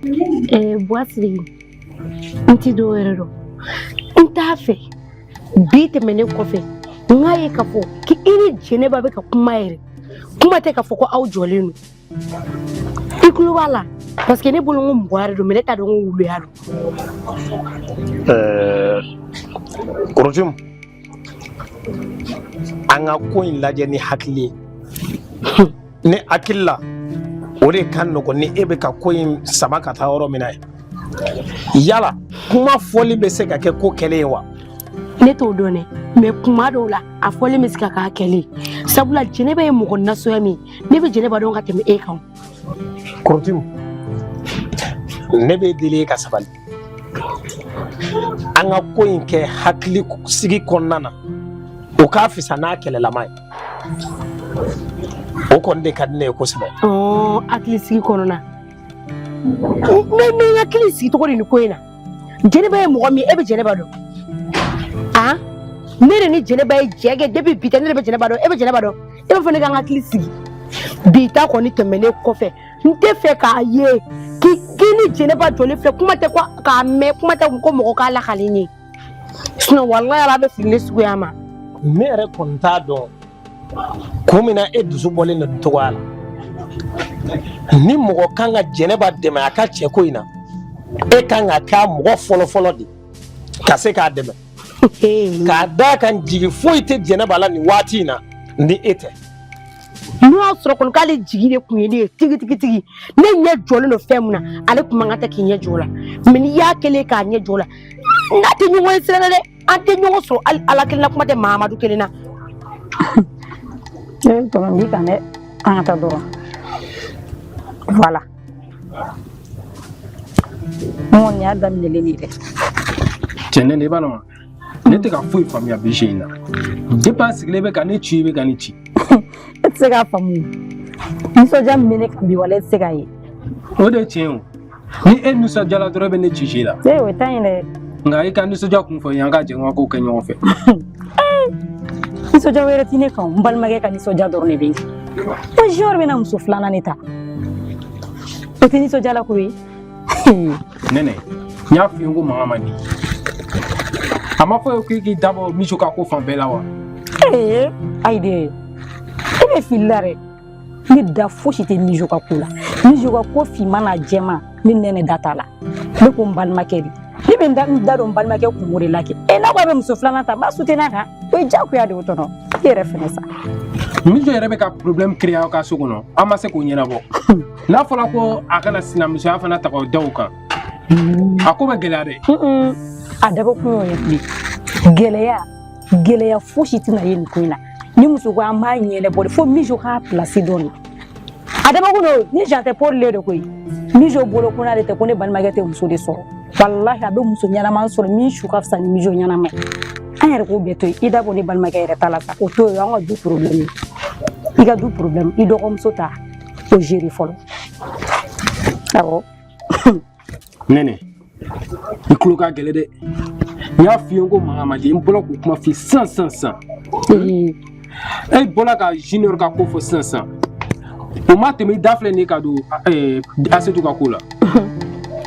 Buwa Sidiki, n ti dɔw yɛrɛ dɔn, n t'a fɛ bi tɛmɛnen kɔfɛ n k'a ye k'a fɔ k'i ni Jɛnɛba bɛ ka kuma yɛrɛ. Kuma tɛ k'a fɔ ko aw jɔlen don, i tulo b'a la, parce que ne bolo n ko mɔgɔ yɛrɛ don, mais ne t'a dɔn ko wuluya don. Korotum, an ka ko in lajɛ ni hakili ye. Ne hakili la, o de ka nɔgɔn ni e bɛ ka ko in sama ka taa yɔrɔ min na ye. Yala kuma fɔli bɛ se ka kɛ ko kɛlen ye wa? Ne t'o dɔn dɛ, mais kuma dɔw la a fɔlen bɛ se ka k'a kɛlen ye, sabula Jɛnɛba ye mɔgɔ nasuguya min, ne bɛ Jɛnɛba dɔn ka tɛmɛ e kan. Korotum, ne bɛ deli e ka sabali, an ka ko in kɛ hakili sigi kɔnɔna na. O k'a fisa n'a kɛlɛlama ye. O kɔni de ka di ne ye kosɛbɛ. Hakili sigi kɔnɔna, ne bɛ n hakili sigi cogo di nin ko in na? Jɛnɛba ye mɔgɔ min ye, e bɛ Jɛnɛba dɔn? A ne de ni Jɛnɛba ye jɛ kɛ depuis bi tɛ. Ne de bɛ Jɛnɛba dɔn, e bɛ Jɛnɛba dɔn. E b'a fɔ ne ka n hakili sigi bi ta kɔni tɛmɛnen kɔfɛ, n tɛ fɛ k'a ye k'i ni Jɛnɛba jɔlen filɛ. Kuma tɛ ko k'a mɛn, kuma tɛ ko mɔgɔ k'a lakali ne ye, sinon walahi Ala bɛ fili ne suguya ma. Ne yɛrɛ kɔni t'a dɔn kun min na e dusu bɔlen don nin cogoya la. Ni mɔgɔ kan ka Jɛnɛba dɛmɛ a ka cɛko in na, e kan ka kɛ a mɔgɔ fɔlɔfɔlɔ de ka se k'a dɛmɛ, k'a d'a kan jigi foyi tɛ Jɛnɛba la nin waati in na ni e tɛ. N'o y'a sɔrɔ kɔni k'ale jigi de kun ye ne ye tigitigitigi, ne ɲɛ jɔlen don fɛn min na, ale kun man kan tɛ k'i ɲɛ jɔ o la. Mais n'i y'a kɛlen k'a ɲɛ jɔ o la, n'a tɛ ɲɔgɔn ye sira la dɛ, an tɛ ɲɔgɔn sɔrɔ hali Ala kelen na, kuma tɛ Mahamadu kelen na. Ee tɔnɔ, n b'i kan dɛ, an ka taa dɔrɔn. Voilà, n kɔni y'a daminɛlen de dɛ. Cɛ, ne i b'a dɔn wa, ne tɛ ka foyi faamuya bi sen in na. Depuis an sigilen bɛ ka ne ci, i bɛ ka ne ci. E tɛ se k'a faamu, nisɔndiya min bɛ ne kan bi, wala e tɛ se k'a ye. O de ye tiɲɛ ye o. Ni e nisɔndiyara dɔrɔn, e bɛ ne ci si la. Ee, o ta ɲi dɛ. Nka i ka nisɔndiya kun fɔ n ye, an ka jɛ an ka kow kɛ ɲɔgɔn fɛ. Nisɔndiya wɛrɛ tɛ ne kan, n balimakɛ ka nisɔndiya dɔrɔn de bɛ n kan. Ko Junior bɛna muso filanan de ta, o tɛ nisɔndiya la ko ye. Nɛnɛ, n y'a f'i ye ko mankan man di. A ma fɔ ye k'i k'i dabɔ Miso ka ko fan bɛɛ la wa? Ee ayi dɛ, e bɛ fili la dɛ. Ne da fosi tɛ Miso ka ko la. Miso ka ko finman n'a jɛman, ne Nɛnɛ da t'a la. Ne ko n balimakɛ de, ne bɛ n da don n balimakɛ kungo de la kɛ. E n'a ko a bɛ muso filanan ta, n b'a soutenir a kan, o ye diyagoya de ye. O tɔnɔ, e yɛrɛ fɛnɛ sa. Miso yɛrɛ bɛ ka problème créer aw ka so kɔnɔ, an ma se k'o ɲɛnabɔ. N'a fɔra ko a kana sinamusoya fana ta k'o da o kan, a ko bɛ gɛlɛya dɛ. A dabɔ kun y'o ye bilen. Gɛlɛya, gɛlɛya fosi tɛna ye nin ko in na. Ni muso ko an b'a ɲɛnabɔ de, fo Miso k'a place dɔn de. A dabɔ kun don ni j'en tɛ Paul le de koyi. Miso bolo ko n'ale tɛ, ko ne balimakɛ tɛ muso de sɔrɔ. Walahi, a bɛ muso ɲɛnama sɔrɔ min su ka fisa ni Miso ɲɛnama ye. An yɛrɛ k'o bɛɛ to yen, i da bɔ ne balimakɛ yɛrɛ ta la sa, o to yen. An ka du problème ye, i ka du problème, i dɔgɔmuso ta o gérer fɔlɔ. Awɔ. Nɛnɛ, i tulo ka gɛlɛn dɛ. N y'a f'i ye ko mankan man di. N bɔra k'o kuma f'i ye sisan sisan sisan. E bɔra ka Junior ka ko fɔ sisan sisan, o ma tɛmɛ i da filɛ nin ye ka don Asetu ka ko la.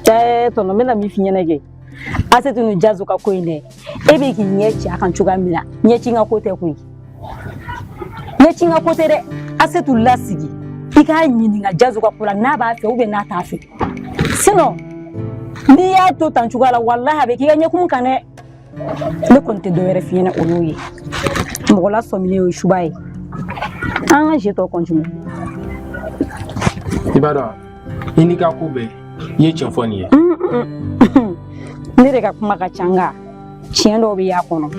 Ɛɛ tɔnɔ, n bɛna min f'i ɲɛna kɛ, Asetu ni Jazo ka ko in dɛ, e bɛ k'i ɲɛ ci a kan cogoya min na, ɲɛci ka ko tɛ koyi, ɲɛci ka ko tɛ dɛ. Asetu lasigi, i k'a ɲininka Jazo ka ko la, n'a b'a fɛ ou bien n'a t'a fɛ. Sinon n'i y'a to tan cogoya la, walahi a bɛ k'i ka ɲɛkumu kan dɛ. Ne kɔni tɛ dɔ wɛrɛ f'i ɲɛna, o y'o ye. Mɔgɔ lasɔminen o ye suba ye. An ka jeu tɔ continue. I b'a dɔn, i n'i ka ko bɛɛ, i ye tiɲɛ fɔ nin ye. Ne de ka kuma ka ca, nka tiɲɛ dɔw bɛ y'a kɔnɔ.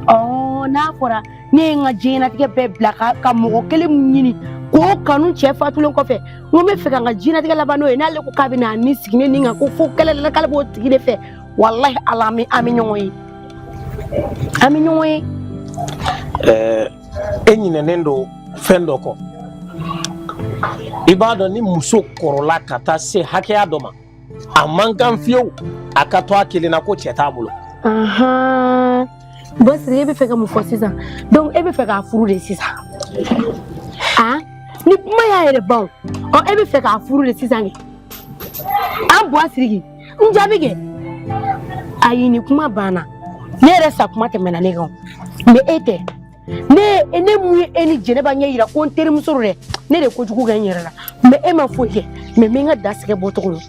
Ɔ, n'a fɔra ne ye n ka diɲɛlatigɛ bɛɛ bila ka mɔgɔ kelen min ɲini k'o kanu, cɛ fatulen kɔfɛ, n ko n bɛ fɛ ka n ka diɲɛlatigɛ laban n'o ye, n'ale ko k'a bɛ n'a ni sigi ne ni kan ko fo kɛlɛ la, k'ale b'o tigi de fɛ, walahi Ala, an bɛ ɲɔgɔn ye, an bɛ ɲɔgɔn ye. E ɲinɛnen don fɛn dɔ kɔ. I b'a dɔn, ni muso kɔrɔla ka taa se hakɛya dɔ ma, a man kan fiyewu a ka to a kelen na ko cɛ t'a bolo. Basiri, e bɛ fɛ ka mun fɔ sisan? Donc e bɛ fɛ k'a furu de sisan? Ah, ni kuma y'a yɛrɛ ban o. Ɔ, e bɛ fɛ k'a furu de sisan kɛ? An Buwa Siriki, n jaabi kɛ. Ayi, nin kuma banna. Ne yɛrɛ sa kuma tɛmɛna ne kan, mais e tɛ ne. Ne mun ye e ni Jɛnɛba ɲɛ yira ko n terimuso don dɛ. Ne de ye kojugu kɛ n yɛrɛ la, mais e ma foyi kɛ. Mais n bɛ n ka da sɛgɛ bɔ cogo don.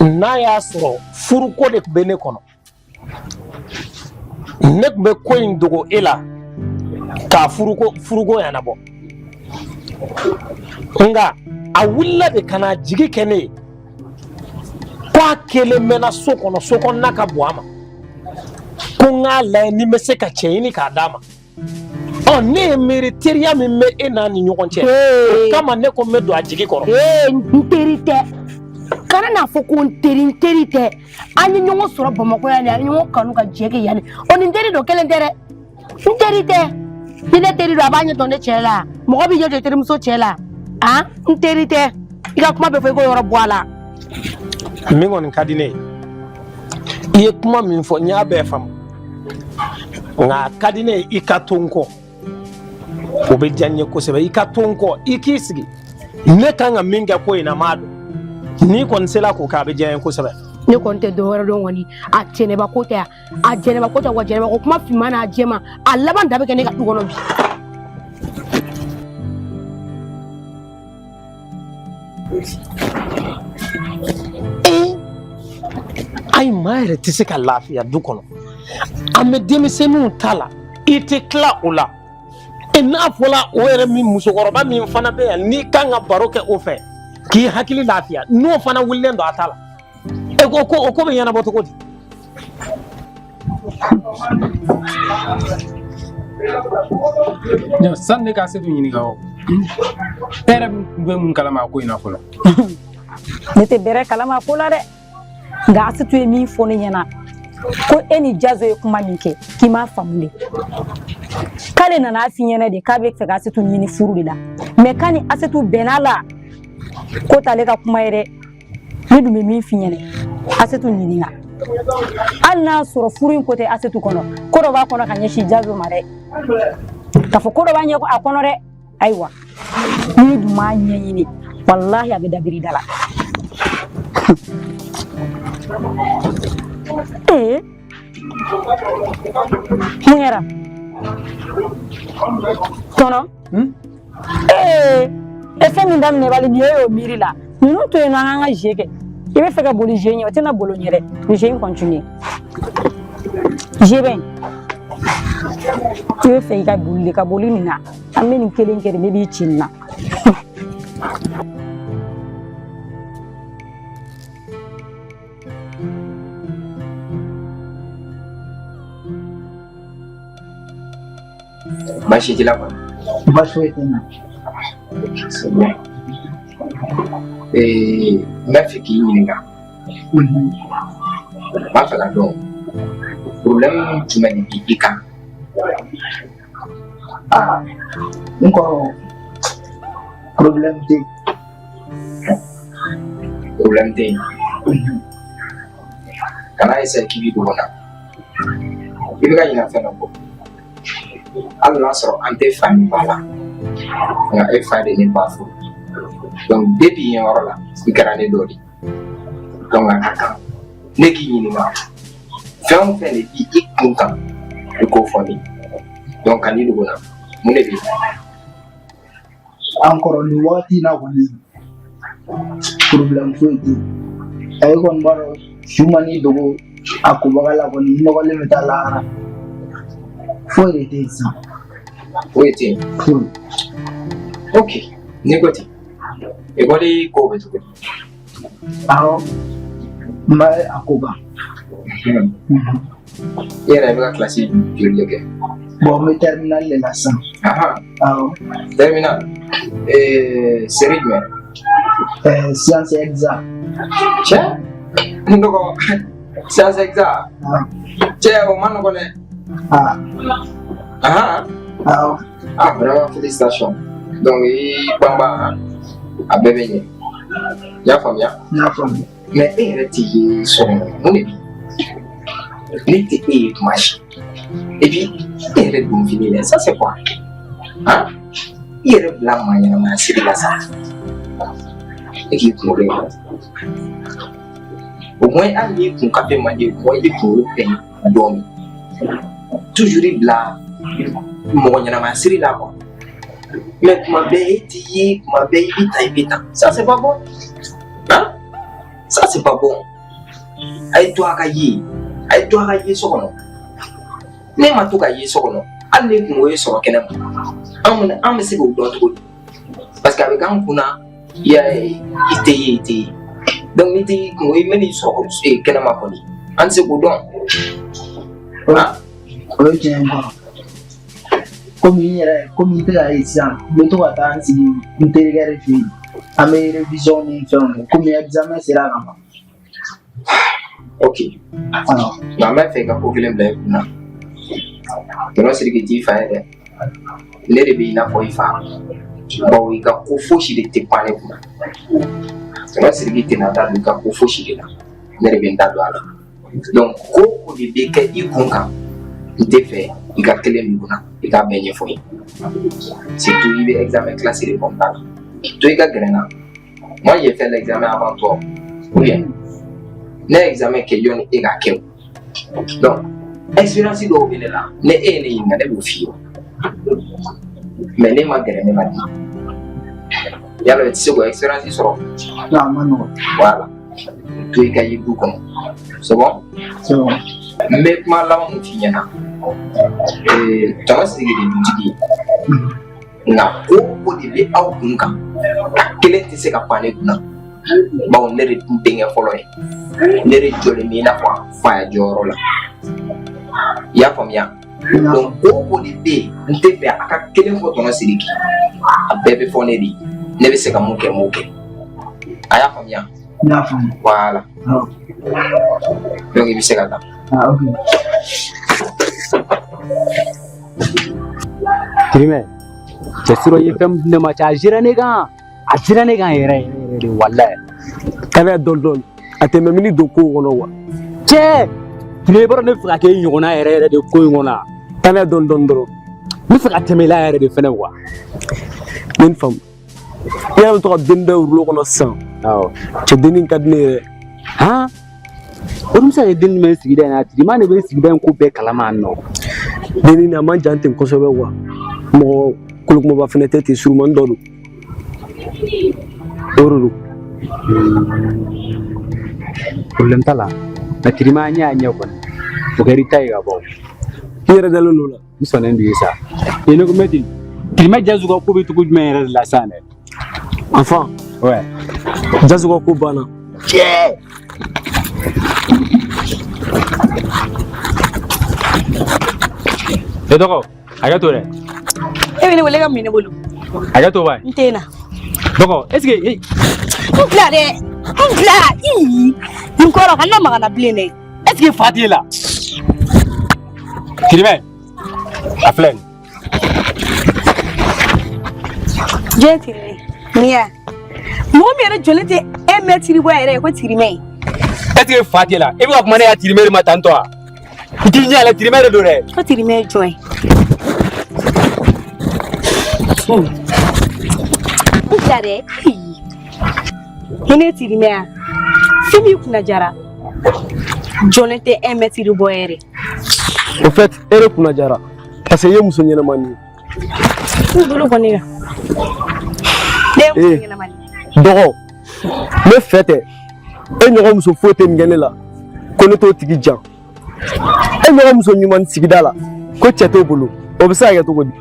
N'a y'a sɔrɔ furuko de tun bɛ ne kɔnɔ, ne tun bɛ ko in dogo e la k'a furuko ɲɛnabɔ. Nka a wulila de ka na jigi kɛ ne ye ko a kelen mɛnna so kɔnɔ, so kɔnɔna ka bon a ma, ko n k'a lajɛ ni n bɛ se ka cɛ ɲini k'a d'a ma. Ɔ, ne ye miiri teriya min bɛ e n'a ni ɲɔgɔn cɛ, o kama ne ko n bɛ don a jigi kɔrɔ. Ee, n teri tɛ. Kana n'a fɔ ko n teri, n teri tɛ. An ye ɲɔgɔn sɔrɔ Bamakɔ yan de, an ye ɲɔgɔn kanu ka jɛ kɛ yan de. O ni n teri don kelen tɛ dɛ. N teri tɛ. Ni ne teri don, a b'a ɲɛ jɔ ne cɛ la. Mɔgɔ b'i ɲɛ jɔ terimuso cɛ la. A, n teri tɛ. I ka kuma bɛɛ fɔ, i k'o yɔrɔ bɔ a la. Min kɔni ka di ne ye, i ye kuma min fɔ, n y'a bɛɛ faamu. Nka a ka di ne ye i ka to n kɔ, o bɛ diya n ye kosɛbɛ. I ka to n kɔ, i k'i sigi. Ne kan ka min kɛ ko in na, n m'a dɔn. N'i kɔni sera k'o kɛ, a bɛ diya n ye kosɛbɛ. Ne kɔni tɛ dɔwɛrɛ dɔn kɔni, a jɛnɛba ko tɛ yan, a jɛnɛba ko tɛ wa. Jɛnɛba ko kuma finman n'a jɛman, a laban da bɛ kɛ ne ka du kɔnɔ bi. Ee, ayi, maa yɛrɛ tɛ se ka lafiya du kɔnɔ. An bɛ denmisɛnninw ta la, i tɛ tila o la. E, n'a fɔla o yɛrɛ min, musokɔrɔba min fana bɛ yan, n'i kan ka baro kɛ o fɛ k'i hakili lafiya, n'o fana wulilen don a ta la, e ko ko o ko bɛ ɲɛnabɔ cogo di? Sani ne ka Setu ɲininka, o e yɛrɛ bɛ mun kalama a ko in na fɔlɔ? Ne tɛ bɛrɛ kalama a ko la dɛ, nka Asetu ye min fɔ ne ɲɛna, ko e ni Jazo ye kuma min kɛ, k'i m'a faamu de, k'ale nana f'i ɲɛna de k'a bɛ fɛ ka Asetu ɲini furu de la, mais k'a ni Asetu bɛn'a la k'o t'ale ka kuma ye dɛ. Ne dun bɛ min f'i ɲɛna, Asetu ɲininka, hali n'a sɔrɔ furu in ko tɛ Asetu kɔnɔ, ko dɔ b'a kɔnɔ ka ɲɛsin Jazo ma dɛ, k'a fɔ ko dɔ b'a ɲɛ a kɔnɔ dɛ. Ayiwa, n'i dun m'a ɲɛɲini, walahi a bɛ dabiri da la. Ee, mun kɛra tɔnɔ? Ee, e fɛn min daminɛ bali nin ye, y'o miiri la. Ninnu to yen nɔ, an k'an ka jeu kɛ. I bɛ fɛ ka boli jeu ɲɛ, o tɛna bolo ɲɛ dɛ. Ni jeu in continue, jeu bɛ yen. I bɛ fɛ i ka boli de, ka boli nin na. An bɛ nin kelen kɛ de, ne b'i ci nin na. Baasi t'i la kɔni? Baasi foyi tɛ n na. C'est bien. N b'a fɛ k'i ɲininka. N b'a fɛ ka dɔn problème jumɛn de b'i kan? Aa, n kɔrɔ, problème tɛ yen. Problème tɛ yen. Kana essayer k'i b'i dogo n na. I bɛ ka ɲinɛ fɛn dɔ kɔ. Hali n'a sɔrɔ an tɛ fa ni ba la, nka e fa de ne ba furu. Donc depuis yen yɔrɔ la, i kɛra ne dɔ de ye. Donc a ka kan ne k'i ɲininka, fɛn o fɛn de b'i i kun kan, i k'o fɔ ne ye. Donc kan'i dogo n na, mun de bɛ yen? An kɔrɔ, nin wagati in na kɔni, problème foyi tɛ yen. E kɔni b'a dɔn, su man'i dogo a kobaga la kɔni, i nɔgɔlen bɛ taa lahara. Foyi de tɛ yen sisan. Foyi tɛ yen? Foyi. Ok, n'i ko ten. Ekɔli ko bɛ cogo di? Awɔ, n bɛ a ko kan. I yɛrɛ bɛ ka kilasi joli de kɛ? Bon, n bɛ terminale de la sisan. Awɔ. Terminale. Série jumɛn? Science exacte. Cɛ, n dɔgɔ, science exacte. Cɛ, o man nɔgɔn dɛ. Awɔ. Ah, vraiment félicitations. Donc i banba, a bɛɛ bɛ ɲɛ. I y'a faamuya? N y'a faamuya. Mais e yɛrɛ tɛ ye so kɔnɔ, mun de bɛ yen? Ne tɛ e ye tuma si. Et puis e yɛrɛ don fini dɛ, ça c'est quoi? Han? I yɛrɛ bila maa ɲɛnamaya siri la sa. E k'i kunkolo in au moins hali n'i kun kafe man di au moins i kunkolo fɛn dɔɔnin toujours i bila mɔgɔ ɲɛnama siri la quoi mais kuma bɛɛ e t'i ye kuma bɛɛ i bɛ tan i bɛ tan ça c'est pas bon hein ça c'est pas bon a ye to a ka ye a ye to a ka ye so kɔnɔ ne ma to ka ye so kɔnɔ hali ni kungo ye sɔrɔ kɛnɛ ma an bɛ se k'o dɔn cogo di parce que a bɛ k'an kunna i y'a ye i tɛ ye i tɛ ye donc n'i tɛ ye kungo i man'i sɔrɔ kɛnɛma kɔni an tɛ se k'o dɔn. O ye tiɲɛ ye kɔrɔ. Komi n yɛrɛ komi n tɛ ka ye sisan n bɛ to ka taa n sigi n terikɛ de fɛ yen an bɛ révision ni fɛnw kɛ komi examen sera ka ban. Ok. Nka n b'a fɛ i ka ko kelen bila i kunna. Tonton Sidiki t'i fa ye dɛ. Ne de bɛ i n'a fɔ i fa. Bawo i ka ko fosi de tɛ pan ne kunna. Tonton Sidiki tɛna da don i ka ko fosi de la. Ne de bɛ n da don a la. Donc ko o ko de bɛ kɛ i kun kan, n tɛ fɛ i ka kelen min kunna, i k'a bɛɛ ɲɛfɔ n ye. Surtout i bɛ examen classe de kɔnɔna la. To i ka gɛrɛ n na. Moi, j'ai fait l'examen avant toi. Ou bien, ne ye examen kɛ yanni e k'a kɛ o. Donc, expérience dɔw bɛ ne la, ni e ye ne ɲininka ne b'o f'i ye. Mais ne ma gɛrɛ ne ma di. Yala i tɛ se k'o expérience sɔrɔ? Non, a ma nɔgɔn. Voilà. To i ka ye du kɔnɔ. C'est bon? C'est bon. N bɛ kuma laban mun f'i ɲɛna. Tonton Sidiki de ye dutigi ye. Nka ko o ko de bɛ aw kun kan a kelen tɛ se ka pan ne kunna bawo ne de tun denkɛ fɔlɔ ye ne de jɔlen bɛ i n'a fɔ a faya jɔyɔrɔ la i y'a faamuya donc ko o ko de bɛ yen n tɛ fɛ a ka kelen fɔ tonton Sidiki a bɛɛ bɛ fɔ ne de ye ne bɛ se ka mun kɛ n b'o kɛ a y'a faamuya. N y'a faamu. Voilà. Donc i bɛ se ka taa. Ah, ok. Tirimɛ, cɛ surɔ i ye fɛn min di ne ma cɛ a sera ne kan a sera ne kan yɛrɛ yɛrɛ yɛrɛ de walayi. Kana dɔɔni dɔɔni a tɛ mɛn mini don kow kɔnɔ wa. Cɛ Tirimɛ i b'a dɔn ne bɛ fɛ ka kɛ i ɲɔgɔnna yɛrɛ yɛrɛ de ko in kɔnɔ. Kana dɔɔni dɔɔni dɔrɔn. N bɛ fɛ ka tɛmɛ i la yɛrɛ de fɛnɛ wa. Ne ni faamu. I yɛrɛ bɛ to ka denni dɔ ye rouleau kɔnɔ sisan. Awɔ. Cɛ denni ka di ne yɛrɛ. Han? O dun bɛ se ka kɛ den jumɛn ye sigida in na Tirima de bɛ sigida in ko bɛɛ kalama yan nɔ. Denni nin a man jan ten kosɛbɛ quoi. Mɔgɔ kolokumaba fɛnɛ tɛ ten surumani dɔ don. O de don. Problème t'a la. Mais Tirima ɲɛ y'a ɲɛ kɔni. O kɛra i ta ye ka ban. I yɛrɛ dalen don o la. N sɔnnen don ye sa. E ne ko mɛtiri Tirima Jazu ka ko bɛ cogo jumɛn yɛrɛ de la sisan dɛ. Enfin. Ouais. Jazu ka ko banna. Cɛ! Ne dɔgɔ, hakɛ to dɛ. E bɛ ne wele ka mun ne bolo? Hakɛ to ba. N tɛ na. Dɔgɔ, est ce que n bila dɛ. N bila. Ii. N kɔrɔ kana maga n na bilen dɛ. Est ce que fa t'e la? Tirimɛ, a filɛ nin. Jɔn ye Tirimɛ? Nin ya. Mɔgɔ min yɛrɛ jɔlen tɛ 1 mètre bɔ yɛrɛ ye ko Tirimɛ ye. Est ce que fa t'e la? E bɛ ka kuma ne ka Tirimɛ de ma tantɔ wa? I t'i ɲɛ yɛlɛ Tirimɛ de don dɛ. Ko Tirimɛ ye jɔn ye? N bila dɛ. Ni ne ye Tirimɛ ya. Fɛn min kunna jara. Jɔlen tɛ 1 mètre bɔ yɛrɛ. Au fait, e de kunna jara. Parce que i ye muso ɲɛnamani ye. N bolo kɔni kan. Ne ye muso ɲɛnamani ye. Dɔgɔ, ne fɛ tɛ. E ɲɔgɔn muso foyi tɛ nin kɛ ne la. Ko ne t'o tigi jan. E ɲɔgɔn muso ɲuman sigida la. Ko cɛ t'o bolo. O bɛ se ka kɛ cogo di?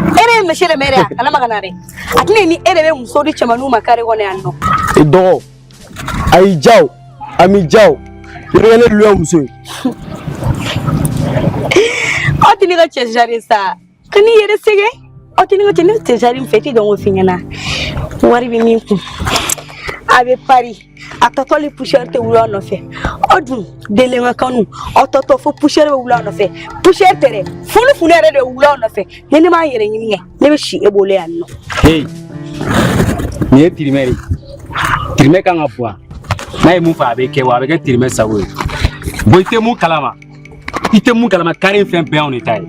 E de ye monsieur le maire ye kana maga n na dɛ. A tɛna ni e de bɛ muso di cɛmaninw ma carré kɔnɔ yan nɔ. E dɔgɔ, a y'i ja o, a m'i ja o, i bɛ kɛ ne luya muso ye. Aw tɛ ne ka cɛ jari sa. Ka n'i yɛrɛ sɛgɛn. Aw tɛ ne ka cɛ ne cɛ jari min fɛ i tɛ dɔn k'o f'i ɲɛna. Wari bɛ min kun. A bɛ Paris. A tɔtɔ ni poussière tɛ wuli aw nɔfɛ. Aw dun delen ka kanu. Aw tɔtɔ fo poussière bɛ wuli aw nɔfɛ. Poussière tɛ dɛ. Funu funu yɛrɛ de bɛ wuli aw nɔfɛ. Ni ne m'a yɛrɛ ɲini kɛ, ne bɛ si e bolo yan nɔ. Hey, nin ye Tirimɛ de ye. Tirimɛ kan ka bɔ n'a ye mun fɔ a bɛ kɛ wa a bɛ kɛ Tirimɛ sago ye. Bon i tɛ mun kalama i tɛ mun kalama carré in fɛn bɛɛ y'anw de ta ye.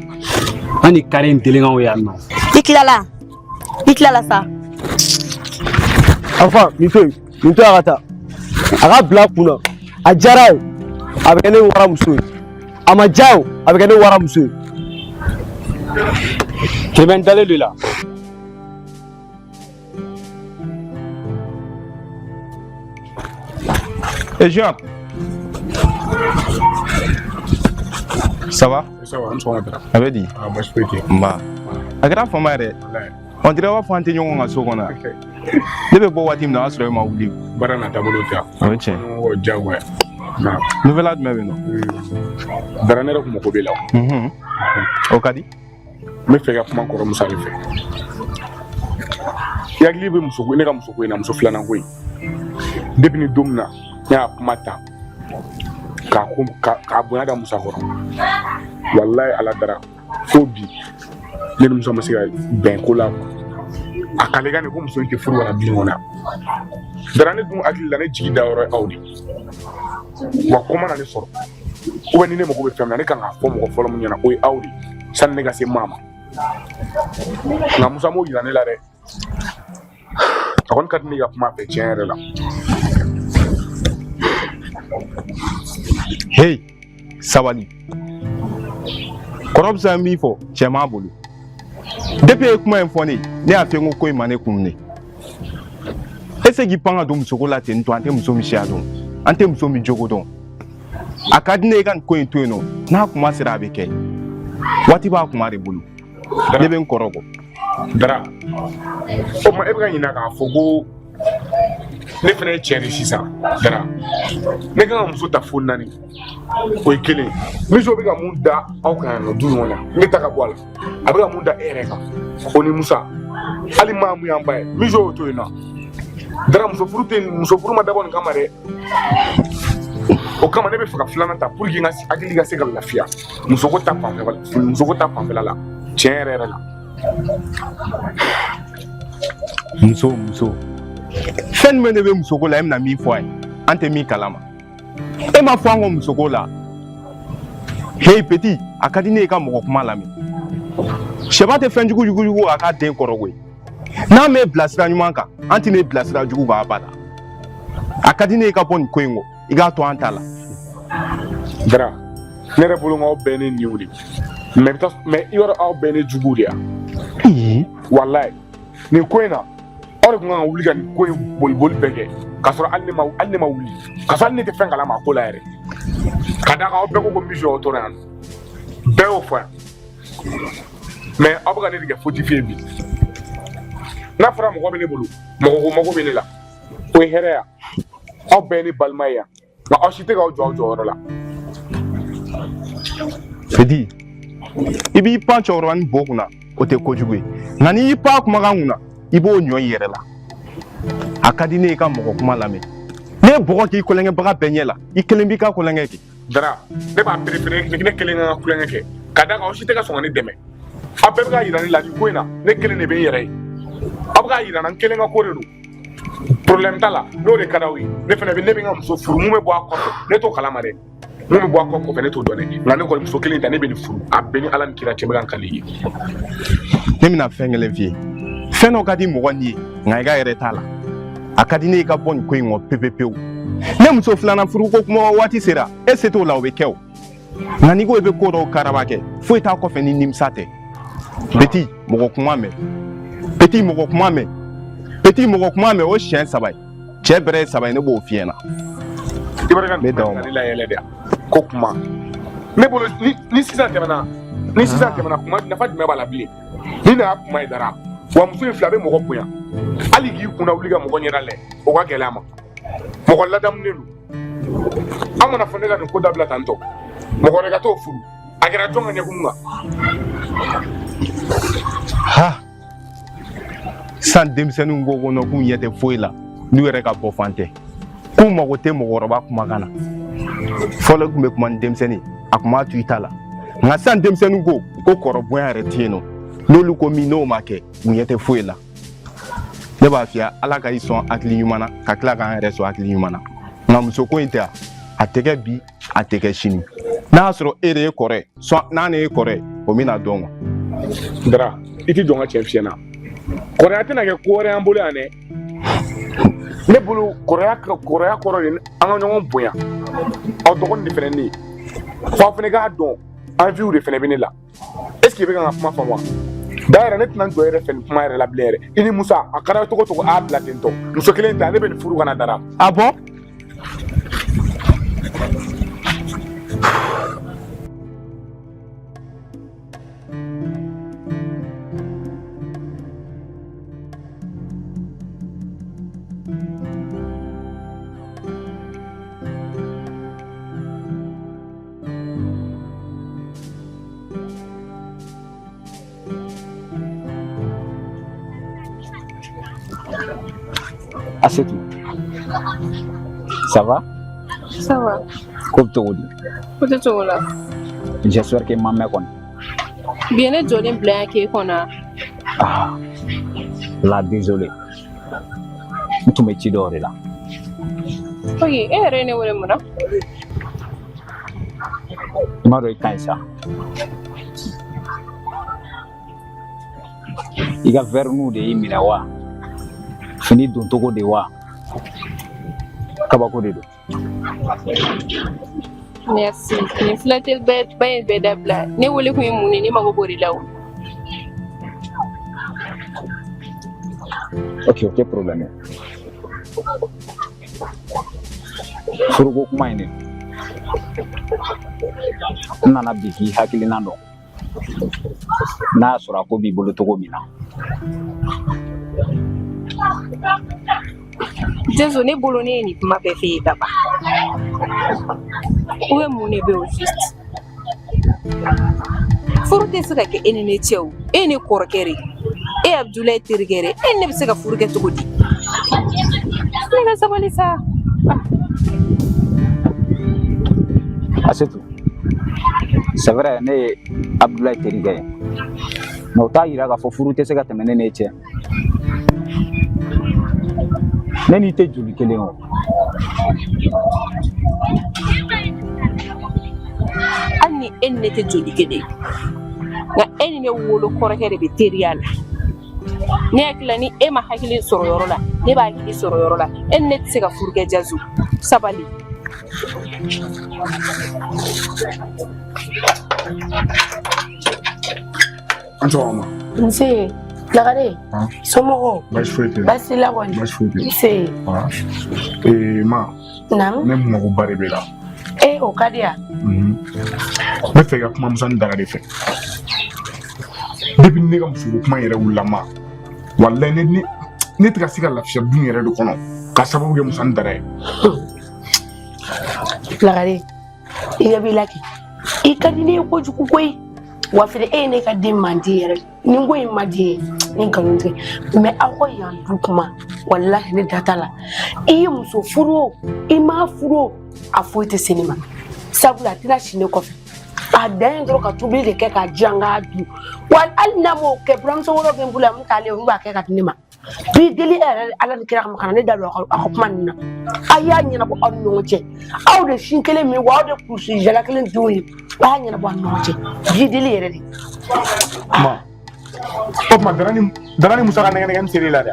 An ni carré in délinquants ye yan nɔ. I tilala? I tilala sa? Enfin, nin to yen, nin to yen a ka taa. A ka bila a kun na. A diyara o, a bɛ kɛ ne waramuso ye. A ma diya o, a bɛ kɛ ne waramuso ye. Kɛmɛ n dalen don i la. Et Jean, ça va? Ça va, an sɔgɔma Dara. A bɛ di? Ah, baasi foyi tɛ yen. Nba. A kɛra fama yɛrɛ. On dirait b'a fɔ an tɛ ɲɔgɔn kan so kɔnɔ yan. Ne bɛ bɔ waati min na o y'a sɔrɔ e ma wuli. Baara n'a taabolo tɛ. O ye tiɲɛ. Ɲɔgɔn diyagoya. Nouvelle jumɛn bɛ yen nɔ? Dara ne yɛrɛ kun mako b'e la. O ka di. N bɛ fɛ ka kuma kɔrɔ Musa de fɛ. I hakili bɛ muso ne ka muso ko in na, muso filanan ko in. Depuis ni don min na ne y'a kuma ta k'a ko k'a bonya da Musa kɔrɔ. Walayi Ala Dara fo bi ne ni Musa ma se ka bɛn ko la. A kalekan de ko muso in tɛ furu ka na du in kɔnɔ yan. Dara ne dun hakili la ne jigi dayɔrɔ ye aw de ye. Wa ko mana ne sɔrɔ ou bien ni ne mago bɛ fɛn min na ne kan k'a fɔ mɔgɔ fɔlɔ min ɲɛna o ye aw de ye sani ne ka se maa ma. Nka Musa m'o yira ne la dɛ. A kɔni ka di ne ka kuma a fɛ tiɲɛ yɛrɛ la. Hey, sabali. Kɔrɔ Musa ye min fɔ tiɲɛ b'a bolo. Depuis e ye kuma in fɔ ne ye, ne y'a f'i ye n ko ko in ma ne kun minɛ. E se k'i pan ka don musoko la ten tɔ an tɛ muso min siya dɔn, an tɛ muso min jogo dɔn. A ka di ne ye i ka nin ko in to yen nɔ, n'a kuma sera a bɛ kɛ. Waati b'a kuma de bolo. Ne bɛ n kɔrɔ kɔ. Dara, o tuma e bɛ ka ɲinɛ k'a fɔ ko ne fana ye cɛ de sisan Dara. Ne kan ka muso ta fo naani. O ye kelen ye. Miso bɛ ka mun da aw kan yan nɔ du in kɔnɔ ne ta ka bɔ a la. A bɛ ka mun da e yɛrɛ kan o ni Musa. Hali maa mun y'an ba ye Miso y'o to yen nɔ. Dara muso furu tɛ muso furu ma dabɔ nin kama dɛ. O kama ne bɛ fɛ ka filanan ta pour que n ka hakili ka se ka lafiya musoko ta fanfɛla musoko ta fanfɛla la tiɲɛ yɛrɛ yɛrɛ la. Muso muso fɛn jumɛn de bɛ musoko la e bɛna min fɔ an ye an tɛ min kalama e ma fɔ an kɔ musoko la hey petit a ka di ne ye i ka mɔgɔ kuma lamɛn sɛba tɛ fɛn jugu jugu jugu a k'a den kɔrɔ koyi n'a m'e bila sira ɲuman kan an tɛn'e bila sira jugu kan abada a ka di ne ye i ka bɔ nin ko in kɔ i k'a to an ta la. Dara ne yɛrɛ bolo aw bɛɛ ne niw de mais bɛ taa mais i yɔrɔ aw bɛɛ ne juguw de yan walayi nin ko in na aw de tun kan ka wuli ka nin ko in boliboli bɛɛ kɛ k'a sɔrɔ hali ne ma hali ne ma wuli k'a sɔrɔ hali ne tɛ fɛn kalama a ko la yɛrɛ ka d'a kan aw bɛɛ ko ko Miso y'aw tɔɔrɔ yan bɛɛ y'o fɔ yan mais aw bɛ ka ne de kɛ fautif ye bi n'a fɔra mɔgɔ bɛ ne bolo mɔgɔ ko mago bɛ ne la o ye hɛrɛ ya aw bɛɛ ye ne balima ye yan nka aw si tɛ k'aw jɔ aw jɔyɔrɔ la. Petit i b'i pan cɛkɔrɔba ni bo kunna o tɛ kojugu ye nka n'i y'i pan kumakan kunna i b'o ɲɔ i yɛrɛ la a ka di ne ye i ka mɔgɔ kuma lamɛn ne ye bɔgɔ k'i kolonkɛbaga bɛɛ ɲɛ la i kelen b'i ka kolonkɛ kɛ. Dara ne b'a préféré ne kelen ka kulonkɛ kɛ ka d'a kan aw si tɛ ka sɔn ka ne dɛmɛ aw bɛɛ bɛ k'a yira ne la nin ko in na ne kelen de bɛ n yɛrɛ ye aw bɛ k'a yira n na n kelen ka ko de don problème t'a la n'o de ka d'aw ye ne fana bɛ ne bɛ n ka muso furu mun bɛ bɔ a kɔfɛ ne t'o kalama dɛ mun bɛ bɔ a kɔ kɔfɛ ne t'o dɔn dɛ nka ne kɔni muso kelen ta ne bɛ nin furu a bɛ ni Ala ni kira cɛ n bɛ ka n kali i ye. Ne bɛna fɛn kelen f'i ye fɛn dɔ ka di mɔgɔ ni ye nka i ka yɛrɛ t'a la a ka di ne ye i ka bɔ nin ko in kɔ pewu pewu ne muso filanan furuko kuma waati sera e se t'o la o bɛ kɛ o nka n'i ko i bɛ ko dɔw karaba kɛ foyi t'a kɔfɛ ni nimisa tɛ petit mɔgɔ kuma mɛn petit mɔgɔ kuma mɛn petit mɔgɔ kuma mɛn o siɲɛ saba ye cɛ bɛrɛ ye saba ye ne b'o f'i ɲɛna. I b'a dɔn ka ne layɛlɛ de ko kuma ne bolo ni sisan tɛmɛna ni sisan tɛmɛna kuma nafa jumɛn b'a la bilen ni ne y'a kuma ye dara wa muso in filɛ a bɛ mɔgɔ bonya hali k'i kunna wuli ka mɔgɔ ɲɛda lajɛ o ka gɛlɛn a ma mɔgɔ ladamunen don an mana fɔ ne ka nin ko dabila tantɔ mɔgɔ wɛrɛ ka t'o furu a kɛra jɔn ka ɲɛkumu kan ha sisan denmisɛnninw ko ko k'u ɲɛ tɛ foyi la n'u yɛrɛ ka bɔfan tɛ k'u mago tɛ mɔgɔkɔrɔba kumakan na fɔlɔ tun bɛ kuma ni denmisɛnnin a tun b'a to i ta la nka sisan denmisɛnninw ko ko kɔrɔ bonya yɛrɛ tɛ yen nɔ n'olu ko min n'o ma kɛ u ɲɛ tɛ foyi la ne b'a f'i ye ala ka i sɔn hakili ɲuman na ka tila k'an yɛrɛ sɔn hakili ɲuman na nka muso ko in tɛ a tɛ kɛ bi a tɛ kɛ sini n'a y'a sɔrɔ e de ye kɔrɔ ye sɔn n'a ne ye kɔrɔ ye o bɛna dɔn quoi. Dara i tɛ jɔn ka cɛ fiyɛ na kɔrɔya tɛna kɛ ko wɛrɛ y'an bolo yan dɛ. Ne bolo kɔrɔya kɔrɔya kɔrɔ de an ka ɲɔgɔn bonya. Aw dɔgɔnin de fana ne ye. F'aw fana k'a dɔn envie de fana bɛ ne la. Est ce que i bɛ ka n ka kuma faamu wa? D'ailleurs ne tɛna n jɔ e yɛrɛ fɛ nin kuma yɛrɛ la bilen yɛrɛ. I ni Musa a kɛra cogo o cogo a y'a bila ten tɔ. Muso kelen ta ne bɛ nin furu ka na Dara. Ah bon? Asetu, ça va? Ça va. Ko bɛ cogo di? Ko tɛ cogo la. J'espère que ma mɛn kɔni. Bi ye ne jɔlen bila yan k'e kɔnɔ. Ah, la désolé. N tun bɛ ci dɔw de la. Ok, e yɛrɛ ye ne wele mun na? I m'a dɔn i ka ɲi sa. I ka vernis de y'i minɛ wa? Fini doncogo de wa? Kabako de don. Merci. Nin filateli ba in bɛɛ dabila. Ne wele kun ye mun ye? Ne mago b'o de la o. Ok, o tɛ problème ye. Furuko kuma in de. N nana bi k'i hakilina dɔn. N'a y'a sɔrɔ a ko b'i bolo cogo min na. Jazo, ne bolo ne ye nin kuma bɛɛ f'e ye ka ban. Ou bien mun de bɛ au juste? Furu tɛ se ka kɛ e ni ne cɛ o. E ye ne kɔrɔkɛ de ye. E ye Abudulayi terikɛ de ye. E ni ne bɛ se ka furu kɛ cogo di? Ne ka sabali sa. Asetu, c'est vrai ne ye Abudulayi terikɛ ye. Mais o t'a yira k'a fɔ furu tɛ se ka tɛmɛ ne n'e cɛ. Ne n'i tɛ joli kelen o. Hali ni e ni ne tɛ joli kelen ye, nka e ni ne wolo kɔrɔkɛ de bɛ teriya la. Ne hakili la ni e ma hakili sɔrɔ yɔrɔ la, ne b'a hakili sɔrɔ yɔrɔ la. E ni ne tɛ se ka furu kɛ Jazo. Sabali. An sɔgɔma. Nse, Lagare, somɔgɔw? Baasi foyi tɛ. Baasi la kɔni? Baasi foyi tɛ. Nse. Ee ma. Naamu. Ne magoba de b'e la. Ee o ka di yan. N bɛ fɛ i ka kuma Musa ni Dara de fɛ. Depuis ne ka musoko kuma yɛrɛ wulila ma, walayi ne ne ne tɛ ka se ka lafiya du yɛrɛ de kɔnɔ k'a sababu kɛ Musa ni Dara ye. Lagare, i ɲɛ b'i la kɛ. I ka di ne ye kojugu koyi. Wa fɛnɛ e ye ne ka den mandi yɛrɛ. Nin ko in man di ye, ni nkalon tɛ. Mais aw ka yan du kuma, walahi ne da t'a la. I ye muso furu o, i m'a furu o, a foyi tɛ se ne ma. Sabula a tɛna si ne kɔfɛ. A dan ye dɔrɔn ka tobili de kɛ k'a di yan k'a dun. Wa hali n'a m'o kɛ, buramuso wɛrɛw bɛ n bolo yan mun t'ale ye, olu b'a kɛ ka di ne ma. B'i deli e yɛrɛ Ala ni kira kama kana ne da don aw ka kuma ninnu na. A y'a ɲɛnabɔ aw ni ɲɔgɔn cɛ. Aw de sin kelen min wa aw de kurusi jala kelen denw ye. A y'a ɲɛnabɔ aw ni ɲɔgɔn cɛ. B'i deli yɛrɛ de. Ma, o tuma Dara ni Dara ni Musa ka nɛgɛ nɛgɛ ser'e la dɛ.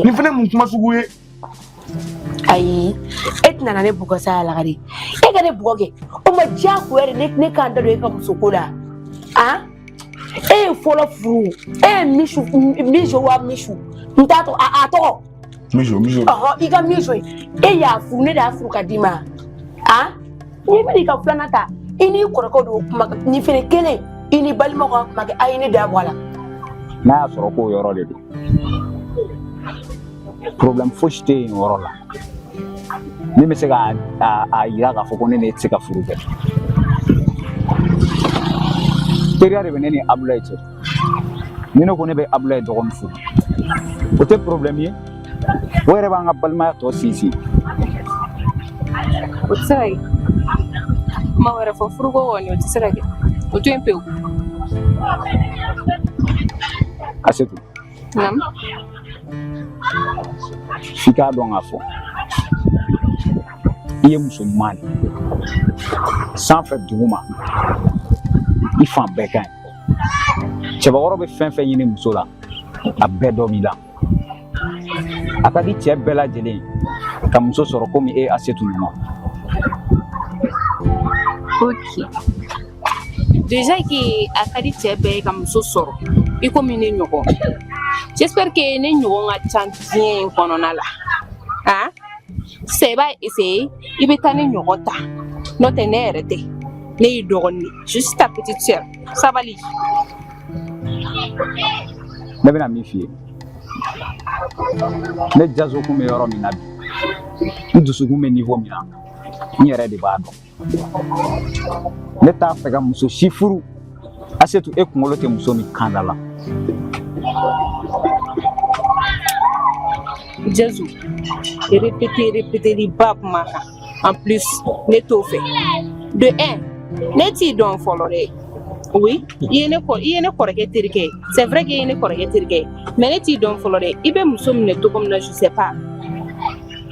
Nin fana mun kuma sugu ye? Ayi, e tɛna na ne bugɔ sa Lagare. E ka ne bugɔ kɛ. O ma diyagoya de ne k'an da don e ka musoko la. Han? E ye fɔlɔ furu. E ye misu miso wa misu. N t'a tɔgɔ a tɔgɔ. Miso miso. Ɔhɔ i ka miso ye. E y'a furu ne de y'a furu ka d'i ma. Han? N'i bɛna i ka filanan ta, i n'i kɔrɔkɛ de y'o kuma kɛ. Nin fɛnɛ kelen, i ni balimaw ka kuma kɛ, a ye ne da bɔ a la. N'a y'a sɔrɔ k'o yɔrɔ de don. Problème fosi tɛ yen o yɔrɔ la. Min bɛ se k'a a yira k'a fɔ ko ne n'e tɛ se ka furu kɛ. Teriya de bɛ ne ni Abulayi cɛ. Ni ne ko ne bɛ Abulayi dɔgɔnin furu, o tɛ problème ye. O yɛrɛ b'an ka balimaya tɔ sinsin. O tɛ se ka kɛ. Kuma wɛrɛ fɔ furuko kɔni o tɛ se ka kɛ. O to yen pewu. Asetu. Naamu. F'i k'a dɔn k'a fɔ i ye muso ɲuman de ye. Sanfɛ duguma i fan bɛɛ ka ɲi. Cɛbakɔrɔ bɛ fɛn fɛn ɲini muso la, a bɛɛ dɔ b'i la. A ka di cɛ bɛɛ lajɛlen ye ka muso sɔrɔ komi e Asetu ɲɔgɔn. Ok, déjà que a ka di cɛ bɛɛ ye ka muso sɔrɔ i komi ne ɲɔgɔn, j'espère que ne ɲɔgɔn ka ca diɲɛ in kɔnɔna la. Ah, sisan i b'a essayer, i bɛ taa ne ɲɔgɔn ta, n'o tɛ ne yɛrɛ tɛ, ne y'i dɔgɔnin de, je suis ta petite sœur. Sabali. Ne bɛna min f'i ye, ne Jazo kun bɛ yɔrɔ min na bi, n dusukun bɛ niveau min na, n yɛrɛ de b'a dɔn. Ne t'a fɛ ka muso si furu, Asetu, e kunkolo tɛ muso min kanda la. Jazo, répéter répéter ba kuma kan. En plus, ne t'o fɛ. De un, ne t'i dɔn fɔlɔ dɛ. Oui, i ye ne kɔrɔkɛ terikɛ ye. C'est vrai que i ye ne kɔrɔkɛ terikɛ ye, mais ne t'i dɔn fɔlɔ dɛ. I bɛ muso minɛ cogo min na, je sais pas.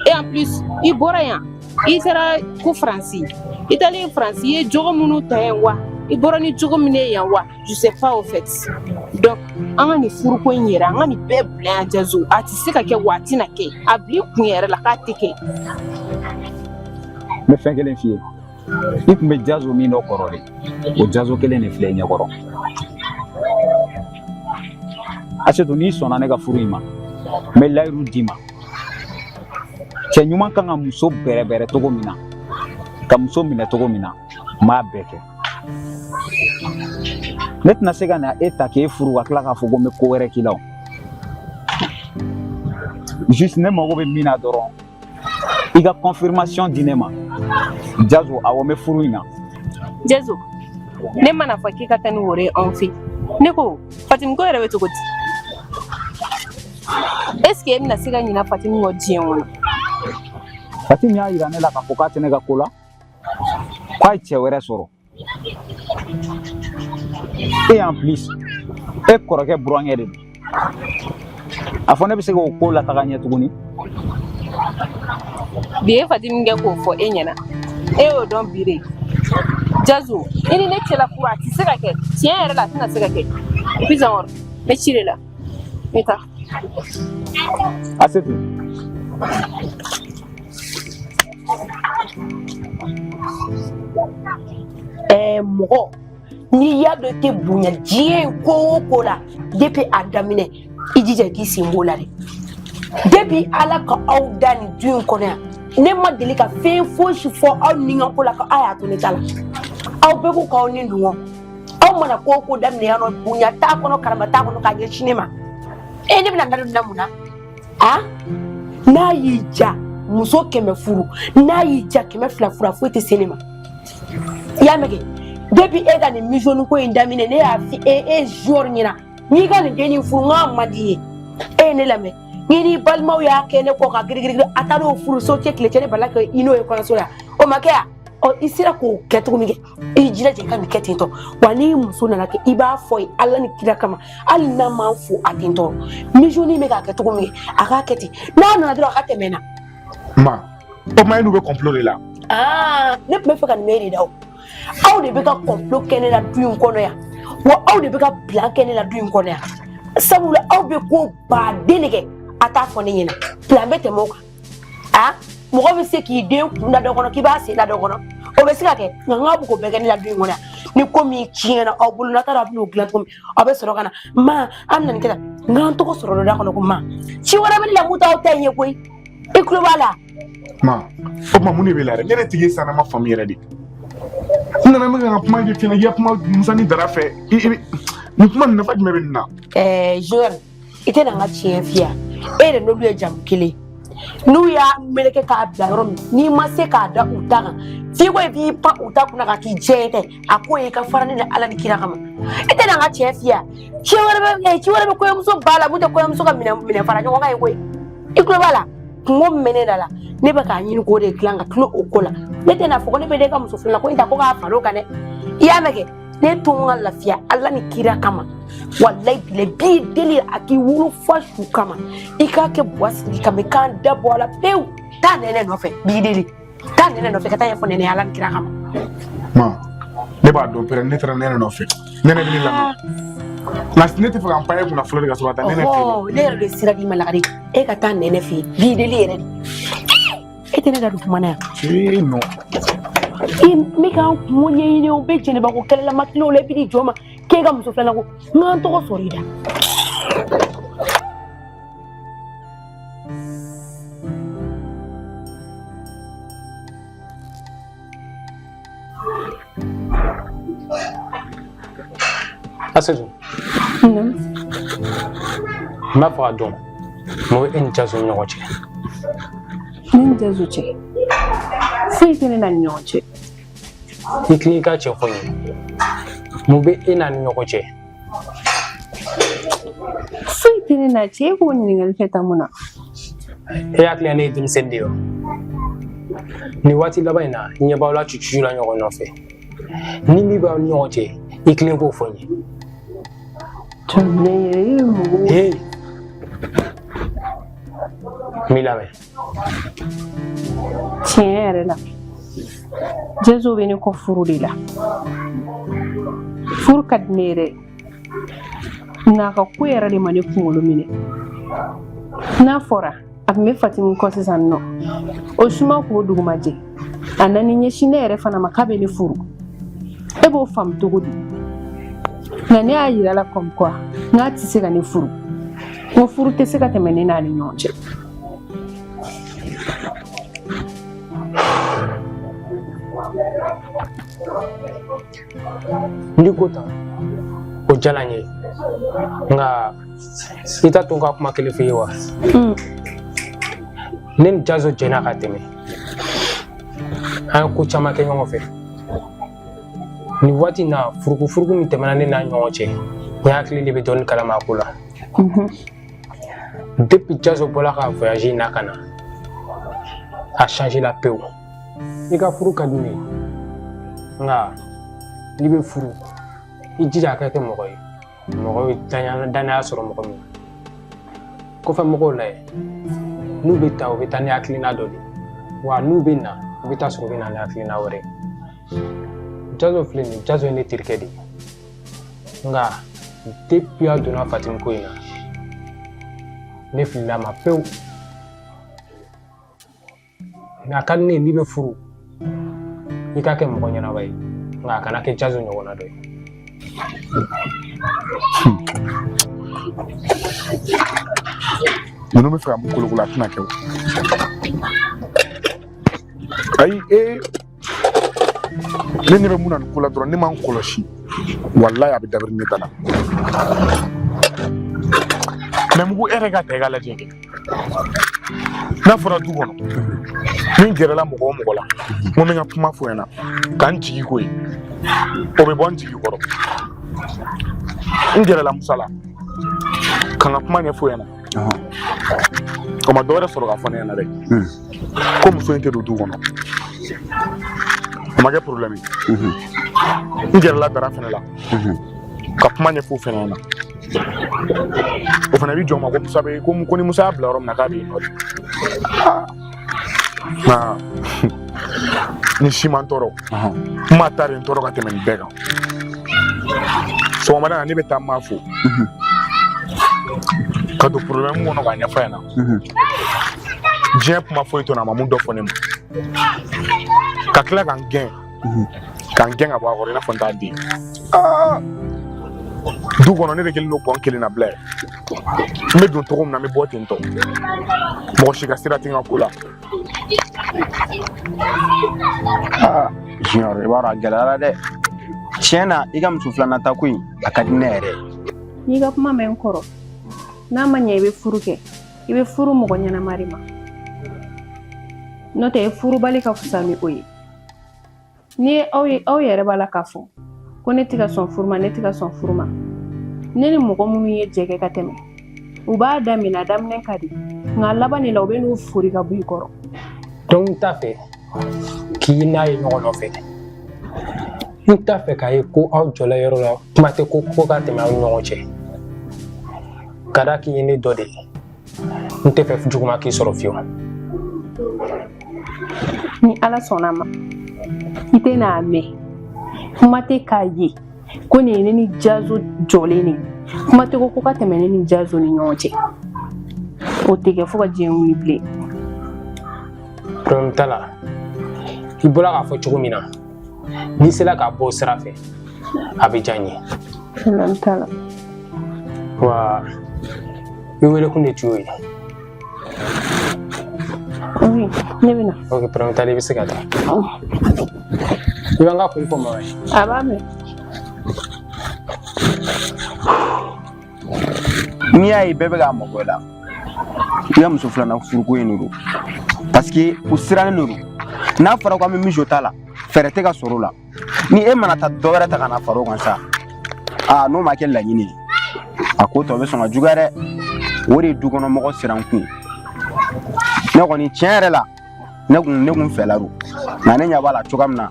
Et en plus, i bɔra yan, i taara ko Faransi. I taalen Faransi, i ye jogo minnu ta yen wa? I bɔra ni jogo min ye yan wa? Je sais pas au fait. Donc, an ka nin furuko in yɛrɛ, an ka nin bɛɛ bila yan Jazo. A tɛ se ka kɛ wa a tɛna kɛ. A bila i kun yɛrɛ la k'a tɛ kɛ. N bɛ fɛn kelen f'i ye, i tun bɛ Jazo min dɔn kɔrɔlen, o Jazo kelen de filɛ i ɲɛkɔrɔ. Asetu, n'i sɔnna ne ka furu in ma, n bɛ layiru d'i ma, cɛ ɲuman kan ka muso bɛrɛbɛrɛ cogo min na, ka muso minɛ cogo min na, n b'a bɛɛ kɛ. Ne tɛna se ka na e ta k'e furu ka tila k'a fɔ ko n bɛ ko wɛrɛ k'i la. O juste, ne mago bɛ min na dɔrɔn, i ka confirmation di ne ma. Jazo, awɔ, n bɛ furu in na. Jazo, ne mana fɔ k'i ka taa ni woro ye anw fɛ, ne ko Fatimi ko yɛrɛ bɛ cogo di? Est ce que e bɛna se ka ɲina Fatimi kɔ diɲɛ kɔnɔ? Fatimi y'a yira ne la k'a fɔ k'a tɛ ne ka ko la, k'a ye cɛ wɛrɛ sɔrɔ. Et en plus, e kɔrɔkɛ burankɛ de don. A fɔ ne bɛ se k'o ko lataga ɲɛ tuguni? Bi ye Fatimi kɛ k'o fɔ e ɲɛna, e y'o dɔn bi de. Jazo, i ni ne cɛla furu, a tɛ se ka kɛ tiɲɛ yɛrɛ la, a tɛna se ka kɛ. Et puis encore, n bɛ ci de la, n bɛ taa. Asetu. Ɛɛ, mɔgɔ n'i y'a dɔn i tɛ bonya diɲɛ in ko o ko la, depuis a daminɛ, i jija k'i sen b'o la dɛ. Depuis Ala ka aw da nin du in kɔnɔ yan, ne ma deli ka fɛn fosi fɔ aw ni ka ko la ko aw y'a to ne ta la. Aw bɛɛ ko k'aw ni dungɔ. Aw mana ko o ko daminɛ yan nɔ, bonya t'a kɔnɔ, karama t'a kɔnɔ, k'a ɲɛsin ne ma. E, ne bɛna n da don nin na mun na? A n'a y'i ja muso 100 furu, n'a y'i ja 200 furu, a foyi tɛ se ne ma. I y'a mɛn kɛ? Depuis e ka nin misoni ko in daminɛ, ne y'a fɔ e e Junior ɲɛna, n'i ka nin dennin furu, n k'a man di n ye. E ye ne lamɛn? N'i n'i balimaw y'a kɛ ne kɔ ka girigiri, a taara o furu so cɛ tile cɛ, ne balila ka i n'o ye kɔɲɔso la, o ma kɛ yan. Ɔ, i sera k'o kɛ cogo min kɛ, i jilaja i ka nin kɛ ten tɔ. Wa n'i muso nana kɛ, i b'a fɔ ye Ala ni kira kama, hali n'a m'an fo a ten tɔ, misoni bɛ k'a kɛ cogo min kɛ, a k'a kɛ ten. N'a nana dɔrɔn, a ka tɛmɛ n na. Ma, o ma, e n'u bɛ complot de la. Aa, ne tun bɛ fɛ ka nin mɛn de da o. Aw de bɛ ka complot kɛ ne la du in kɔnɔ yan, wa aw de bɛ ka plan kɛ ne la du in kɔnɔ yan, sabula aw bɛ ko baden de kɛ, a t'a fɔ ne ɲɛna. Plan bɛ tɛmɛ o kan. A mɔgɔ bɛ se k'i den kun da dɔ kɔnɔ, k'i b'a sen da dɔ kɔnɔ, o bɛ se ka kɛ. Nka n k'a bɛ k'o bɛɛ kɛ ne la du in kɔnɔ yan. Ni ko min tiɲɛna aw bolo, n'a taara a bɛn'o dilan cogo min, aw bɛ sɔrɔ ka na ma an bɛna nin kɛ tan. N k'an tɔgɔ sɔrɔ dɔ da kɔnɔ ko ma ci wɛrɛ bɛ ne la mun t'aw ta in ye koyi. I tulo b'a la. Ma, o tuma mun de bɛ la yɛrɛ? Ne yɛrɛ tigi san ma faamu yɛrɛ de. N nana n bɛ ka n ka kuma kɛ f'i ɲɛna, i ka kuma Musa ni Dara fɛ. I bɛ nin kuma nin nafa jumɛn bɛ nin na? Ɛɛ Junior, i tɛ na n ka tiɲɛ f'i ye. E de n'olu ye jamu kelen, n'u y'a meleke k'a bila yɔrɔ min, n'i ma se k'a da u ta kan, f'i ko i b'i pan u ta kunna ka k'i jɛ ye tɛ. A ko ye i ka fara ne ni Ala ni kira kama. I tɛ na n ka tiɲɛ f'i ye. Ci wɛrɛ bɛ kɔɲɔmuso ba la mun tɛ kɔɲɔmuso ka minɛn fara ɲɔgɔn kan ye koyi. I tulo b'a la, kungo min bɛ ne da la, ne bɛ k'a ɲini k'o de dilan ka tulo o ko la. Ne tɛna fɔ ko ne bɛ ne ka muso filanan ko in ta ko k'a fara o kan dɛ. I y'a mɛn kɛ? Ne to n ka lafiya Ala ni kira kama. Walayi bilayi, b'i deli a k'i wolofa su kama, i k'a kɛ buwa sigi kama, i k'an da bɔ a la pewu. Taa Nɛnɛ nɔfɛ, b'i deli, taa Nɛnɛ nɔfɛ ka taa ɲɛfɔ Nɛnɛ Ala ni kira kama. Ma, ne b'a dɔn pɛrɛ, ne taara Nɛnɛ nɔfɛ, Nɛnɛ bɛ ne lamɛn. Nka ne tɛ fɛ ka n pan e kunna fɔlɔ de ka sɔrɔ ka taa Nɛnɛ fɛ yen. Ne yɛrɛ de sira d'i ma lagare, e ka taa Nɛnɛ fɛ yen, b'i deli yɛrɛ de. E tɛ ne da don kuma na yan. Ee non. I n bɛ k'an kungo ɲɛɲini, o bɛ jɛnɛba ko kɛlɛ la, ma tila o la, i bɛ n'i jɔ n ma k'e ka muso filanan ko n k'an tɔgɔ sɔrɔ i da. Asetu. N b'a fɛ k'a dɔn mun bɛ e ni Jazo ni ɲɔgɔn cɛ. Ne ni Jazo cɛ, foyi tɛ ne n'a ni ɲɔgɔn cɛ. I tilen i ka tiɲɛ fɔ n ye. Mun bɛ e n'a ni ɲɔgɔn cɛ? Foyi tɛ ne n'a cɛ. E k'o ɲininkali kɛ tan mun na? E hakili la ne ye denmisɛnnin de ye wa? Nin waati laban in na, n ɲɛ b'aw la cucucu la ɲɔgɔn nɔfɛ. Ni min b'aw ni ɲɔgɔn cɛ, i tilen k'o fɔ n ye. Cɛbilen yɛrɛ, e ye mɔgɔ. Hey! N b'i lamɛn. Tiɲɛ yɛrɛ la, Jazo bɛ ne kɔ furu de la. Furu ka di ne yɛrɛ, nka a ka ko yɛrɛ de ma ne kunkolo minɛ. N'a fɔra a tun bɛ Fatimu kɔ sisan nɔ, o suma k'o dugumajɛ, a nan'i ɲɛsin ne yɛrɛ fana ma k'a bɛ ne furu. E b'o faamu cogo di? Nka ne y'a yira a la comme quoi n k'a tɛ se ka ne furu, ko furu tɛ se ka tɛmɛ ne n'a ni ɲɔgɔn cɛ. N'i ko tan, o diyara n ye, nka i t'a to n ka kuma kelen f'i ye wa? Ne ni Jazo jɛnna ka tɛmɛ, an ye ko caman kɛ ɲɔgɔn fɛ. Nin waati in na, furukufuruku min tɛmɛna ne n'a ɲɔgɔn cɛ, ne hakili de bɛ dɔɔnin kalama a ko la. Depuis Jazo bɔla ka voyage in na ka na, a changé la pewu. I ka furu ka di ne ye, nka n'i bɛ furu, i jija a ka kɛ mɔgɔ ye, mɔgɔ bɛ danaya sɔrɔ mɔgɔ min na. Kɔfɛ mɔgɔw lajɛ, n'u bɛ taa, u bɛ taa ni hakilina dɔ de ye, wa n'u bɛ na, u bɛ taa sɔrɔ u bɛ na ni hakilina wɛrɛ ye. Jazo filɛ nin ye, Jazo ye ne terikɛ de ye, nka depuis a donna Fatimu ko in na, ne filila a ma pewu. Nka a ka di ne ye, n'i bɛ furu, i k'a kɛ mɔgɔ ɲɛnama ye, nka a kana kɛ Jazo ɲɔgɔnna dɔ ye. Ninnu bɛ fɛ ka mun kolokolo, a tɛna kɛ o. Ayi, ee, ne ɲɛ bɛ mun na nin ko la dɔrɔn, ne ma n kɔlɔsi, walayi a bɛ dabiri ne da la. Mɛ mugu, e yɛrɛ ka ta i ka lajɛ kɛ, n'a fɔra du kɔnɔ ni n gɛrɛla mɔgɔ o mɔgɔ la, n ko n bɛ n ka kuma f'o ɲɛna ka n jigi ko ye, o bɛ bɔ n jigi kɔrɔ. N gɛrɛla Musa la ka n ka kuma ɲɛf'o ɲɛna, o ma dɔwɛrɛ sɔrɔ k'a fɔ ne ɲɛna dɛ, ko muso in tɛ don du kɔnɔ. O ma kɛ problème ye. N gɛrɛla Dara fɛnɛ la ka kuma ɲɛf'o fɛnɛ ɲɛna, o fana b'i jɔ ma ko Musa bɛ ko ni Musa y'a bila yɔrɔ min na, k'a bɛ yen nɔ de. Nka ni si ma n tɔɔrɔ, n ma taa de n tɔɔrɔ ka tɛmɛ nin bɛɛ kan. Sɔgɔmada na, ne bɛ taa n ma fo ka don problème kɔnɔ k'a ɲɛfɔ a ɲɛna. Diɲɛ kuma foyi to na, a ma mun dɔ fɔ ne ma, ka tila ka n gɛn, ka n gɛn ka bɔ a kɔrɔ i n'a fɔ n t'a den. Aa, du kɔnɔ ne de kɛlen don gɔn kelen na bila ye. N bɛ don cogo min na, n bɛ bɔ ten tɔ, mɔgɔ si ka sira tɛ n ka ko la. Aa Junior, i b'a dɔn a gɛlɛyara dɛ. Tiɲɛ na, i ka muso filanan ta ko in, a ka di ne yɛrɛ ye. N'i ka kuma mɛn n kɔrɔ, n'a ma ɲɛ i bɛ furu kɛ, i bɛ furu mɔgɔ ɲɛnama de ma, n'o tɛ furubali ka fisa ni o ye. Ni ye aw ye, aw yɛrɛ b'a la k'a fɔ ko ne tɛ ka sɔn furu ma, ne tɛ ka sɔn furu ma. Ne ni mɔgɔ minnu ye jɛ kɛ ka tɛmɛ, u b'a daminɛ, a daminɛ ka di, nka laban de la u bɛ n'u fori ka bɔ i kɔrɔ. Donc n t'a fɛ k'i n'a ye ɲɔgɔn nɔfɛ, n t'a fɛ k'a ye ko aw jɔla yɔrɔ la, kuma tɛ ko ko ka tɛmɛ aw ni ɲɔgɔn cɛ. Ka d'a k'i ye ne dɔ de ye, n tɛ fɛ juguman k'i sɔrɔ fiyewu. Ni Ala sɔnna a ma, i tɛna a mɛn, kuma tɛ k'a ye ko nin ye ne ni Jazo jɔlen de ye. Kuma tɛ ko ka tɛmɛ ne ni Jazo ni ɲɔgɔn cɛ. O tɛ kɛ fo ka diɲɛ wuli bilen. Problème t'a la. I bɔra k'a fɔ cogo min na, n'i sera k'a bɔ o sira fɛ, a bɛ diya n ye. Problème t'a la. Wa i wele kun de tun y'o ye. Oui, ne bɛ na. Ok, problème t'a la, i bɛ se ka taa. I b'an ka foli fɔ mama ye. A b'a mɛn. N'i y'a ye bɛɛ bɛ k'a mabɔ i la, i ka muso filanan furuko in de don, parce que u sirannen de don. N'a fɔra ko an bɛ Mijo ta la, fɛɛrɛ tɛ ka sɔrɔ o la. Ni e mana taa dɔ wɛrɛ ta ka na fara o kan sa, aa, n'o ma kɛ laɲini ye, a ko tɔ bɛ sɔn ka juguya dɛ. O de ye dukɔnɔmɔgɔ siran kun ye. Ne kɔni, tiɲɛ yɛrɛ la, ne kun fɛla don, nka ne ɲɛ b'a la cogoya min na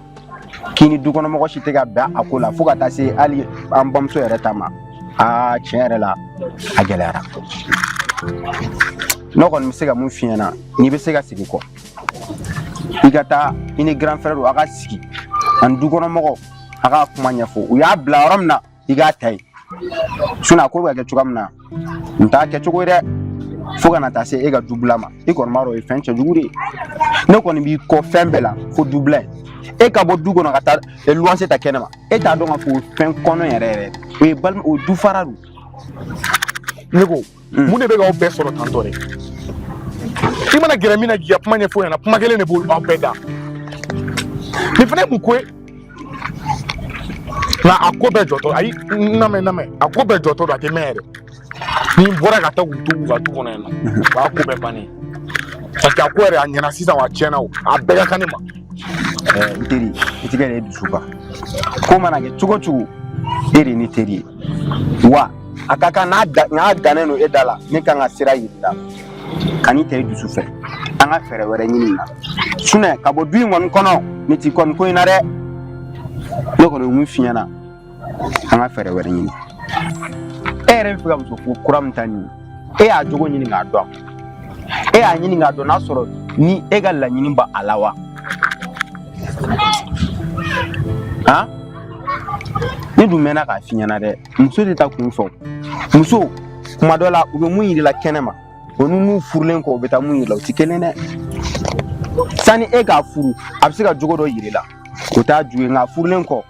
k'i ni dukɔnɔmɔgɔ si tɛ ka bɛn a ko la, fo ka taa se hali an bamuso yɛrɛ ta ma. Aa, tiɲɛ yɛrɛ la, a gɛlɛyara. Ne kɔni bɛ se ka mun f'i ɲɛna, n'i bɛ se ka segin kɔ, i ka taa i ni grand frère a ka sigi ani dukɔnɔmɔgɔ, a ka kuma ɲɛfɔ. U y'a bila yɔrɔ min na, i k'a ta yen. Sinon a ko bɛ ka kɛ cogoya min na, n t'a kɛ cogo ye dɛ, fo ka na taa se e ka dubila ma. I kɔni b'a dɔn o ye fɛn cɛjugu de ye. Ne kɔni b'i kɔ fɛn bɛɛ la fo dubila ye. E ka bɔ du kɔnɔ ka taa luwanse ta kɛnɛ ma, e t'a dɔn k'a fɔ o ye fɛn kɔnɔ yɛrɛ yɛrɛ, o ye balima, o ye dufara don. Ne ko, mun de bɛ k'aw bɛɛ sɔrɔ tantɔ dɛ? I mana gɛrɛ min na k'i ka kuma ɲɛfɔ ɲɛna, kuma kelen de b'o aw bɛɛ da. Nin fana ye mun ko ye? Nka a ko bɛɛ jɔtɔ, ayi, n lamɛn, n lamɛn, a ko bɛɛ jɔtɔ don, a tɛ mɛn yɛrɛ. Ni n bɔra ka taa k'u to u ka du kɔnɔ yen nɔ, o y'a ko bɛɛ bannen ye. Parce que a ko yɛrɛ, a ɲɛna sisan wa, a tiɲɛna o, a bɛɛ ka kan ne ma. N teri, i tigɛ de ye dusu kan. Ko mana kɛ cogo o cogo, e de ye ne teri ye. Wa a ka kan n'a n'a gannen don e da la, ne kan ka sira yir'i la. Kan'i ta i dusu fɛ, an ka fɛɛrɛ wɛrɛ ɲini na. Sinon ka bɔ du in kɔni kɔnɔ, ne t'i kɔni ko in na dɛ. Ne kɔni ye mun f'i ɲɛna, an ka fɛɛrɛ wɛrɛ ɲini. E yɛrɛ bɛ fɛ ka muso furu kura min ta nin ye, e y'a jogo ɲini k'a dɔn? E y'a ɲini k'a dɔn n'a sɔrɔ ni e ka laɲini b'a la wa? Han, ne dun mɛnna k'a f'i ɲɛna dɛ, muso tɛ taa kun fɛ. Muso kuma dɔ la, u bɛ mun yir'i la kɛnɛ ma, o ni n'u furulen kɔ, u bɛ taa mun yir'i la, o tɛ kelen dɛ. Sani e k'a furu, a bɛ se ka jogo dɔ yir'i la, o t'a jugu ye, nka furulen kɔ,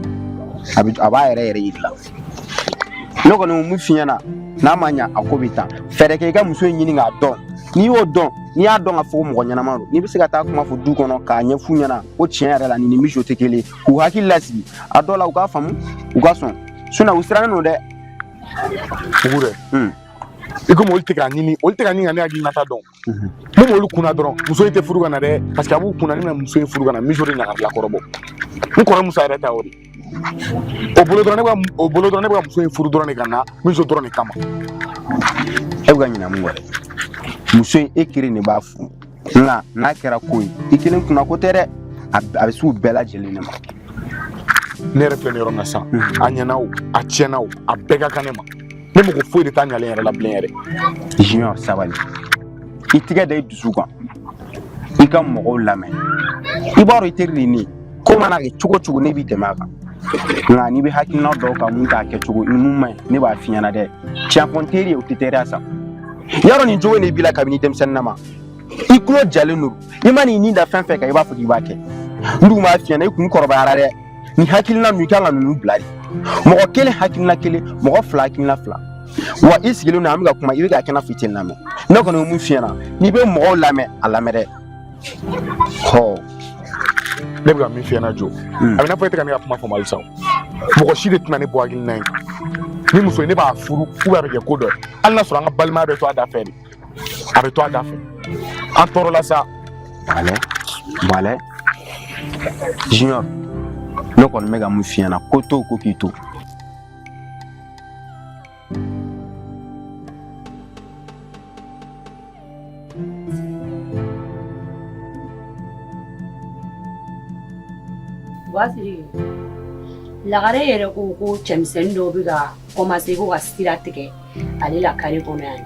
a bɛ a b'a yɛrɛ yɛrɛ yir'i la. Ne kɔni bɛ mun f'i ɲɛna, n'a ma ɲa, a ko bɛ tan. Fɛɛrɛ kɛ i ka muso in ɲini k'a dɔn. N'i y'o dɔn, n'i y'a dɔn k'a fɔ ko mɔgɔ ɲɛnama don, n'i bɛ se ka taa kuma fɔ du kɔnɔ k'a ɲɛf'u ɲɛna ko tiɲɛ yɛrɛ la, nin ni Mijo tɛ kelen ye, k'u hakili lasigi, a dɔw la u k'a faamu, u ka sɔn. Sinon u sirannen don dɛ. Bugu dɛ, i komi olu tɛ k'a ɲini, olu tɛ k'a ɲini ka ne hakilinata dɔn. Mun b'olu kunna dɔrɔn, muso in tɛ furu ka na dɛ, parce que a b'u kunna, ne bɛna muso in furu ka na, Mijo de ɲagarila kɔrɔbɔ. N kɔrɔ Musa yɛrɛ ta y'o de o bolo dɔrɔn, ne bɛ o bolo dɔrɔn, ne bɛ ka muso in furu dɔrɔn de ka na Mijo dɔrɔn de kama. E bɛ ka ɲinɛ mun kɔ dɛ? Muso in, e kelen de b'a furu, nka n'a kɛra ko ye, i kelen kunna ko tɛ dɛ, a bɛ s'u bɛɛ lajɛlen de ma. Ne yɛrɛ filɛ nin yɔrɔ min na sisan, a ɲɛna o, a tiɲɛna o, a bɛɛ ka kan ne ma. Ne mago foyi de t'a ɲalen yɛrɛ la bilen yɛrɛ. Junior, sabali, i tigɛ da i dusu kan, i ka mɔgɔw lamɛn. I b'a dɔn i teri de ye ne ye. Ko mana kɛ cogo o cogo, ne b'i dɛmɛ a kan, nka n'i bɛ hakilina dɔw kan mun t'a kɛ cogo ni mun man ɲi, ne b'a f'i ɲɛna dɛ. Tiɲɛ fɔ n teri ye, o tɛ teriya sa. Yarɔ, nin jogo in de b'i la kabini denmisɛnnin ma. I tulo jalen don, i man'i ni da fɛn fɛn kan, i b'a fɔ k'i b'a kɛ. N dun b'a f'i ɲɛna, i kun kɔrɔbayara dɛ. Nin hakilina ninnu, i kan ka ninnu bila de. Mɔgɔ kelen hakilina kelen, mɔgɔ fila hakilina fila. Wa i sigilen don, an bɛ ka kuma, i bɛ k'a kɛ i n'a fɔ i tɛ n lamɛn. Ne kɔni bɛ mun f'i ɲɛna, n'i bɛ mɔgɔw lamɛn, a lamɛn dɛ. Hɔ. Ne bɛ ka min f'i ɲɛna, Jo, a bɛ n'a fɔ e tɛ ka ne ka kuma faamu halisa. O mɔgɔ si de tɛna ne bɔ hakilina in kan. Ni muso ye, ne b'a furu ou bien a bɛ kɛ ko dɔ ye, hali n'a sɔrɔ an ka balimaya bɛ to a da fɛ de, a bɛ to a da fɛ. An tɔɔrɔla sa. Wala wala, Junior, ne kɔni bɛ ka mun f'i ɲɛna, ko to ko k'i to. Basiri, lagare yɛrɛ ko ko cɛmisɛnnin dɔw bɛ ka commencer ko ka sira tigɛ ale la kare kɔnɔ yan.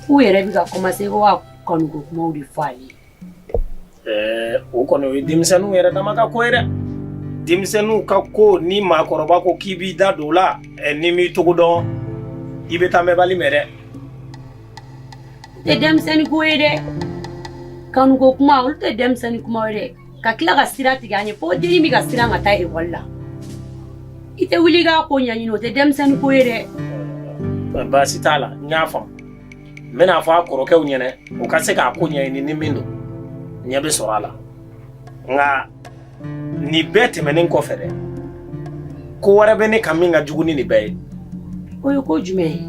K'u yɛrɛ bɛ ka commencer ko ka kanuko kumaw de fɔ ale ye. Ɛɛ, o kɔni o ye denmisɛnninw yɛrɛ dama ka ko ye dɛ. Denmisɛnninw ka ko ni maakɔrɔba ko k'i b'i da don o la, ɛ n'i m'i cogo dɔn, i bɛ taa mɛnbali mɛn dɛ. Tɛ denmisɛnnin ko ye dɛ, kanuko kuma olu tɛ denmisɛnnin kuma ye dɛ. Ka tila ka sira tigɛ an ye fo dennin bɛ ka siran ka taa ekɔli la, i tɛ wuli i k'a ko ɲɛɲini, o tɛ denmisɛnnin ko ye dɛ. Baasi t'a la, n y'a faamu. N bɛna fɔ a kɔrɔkɛw ɲɛna u ka se k'a ko ɲɛɲini, ni min don ɲɛ bɛ sɔrɔ a la. Nka nin bɛɛ tɛmɛnen kɔfɛ dɛ, ko wɛrɛ bɛ ne kan min ka jugu ni nin bɛɛ ye. O ye ko jumɛn ye?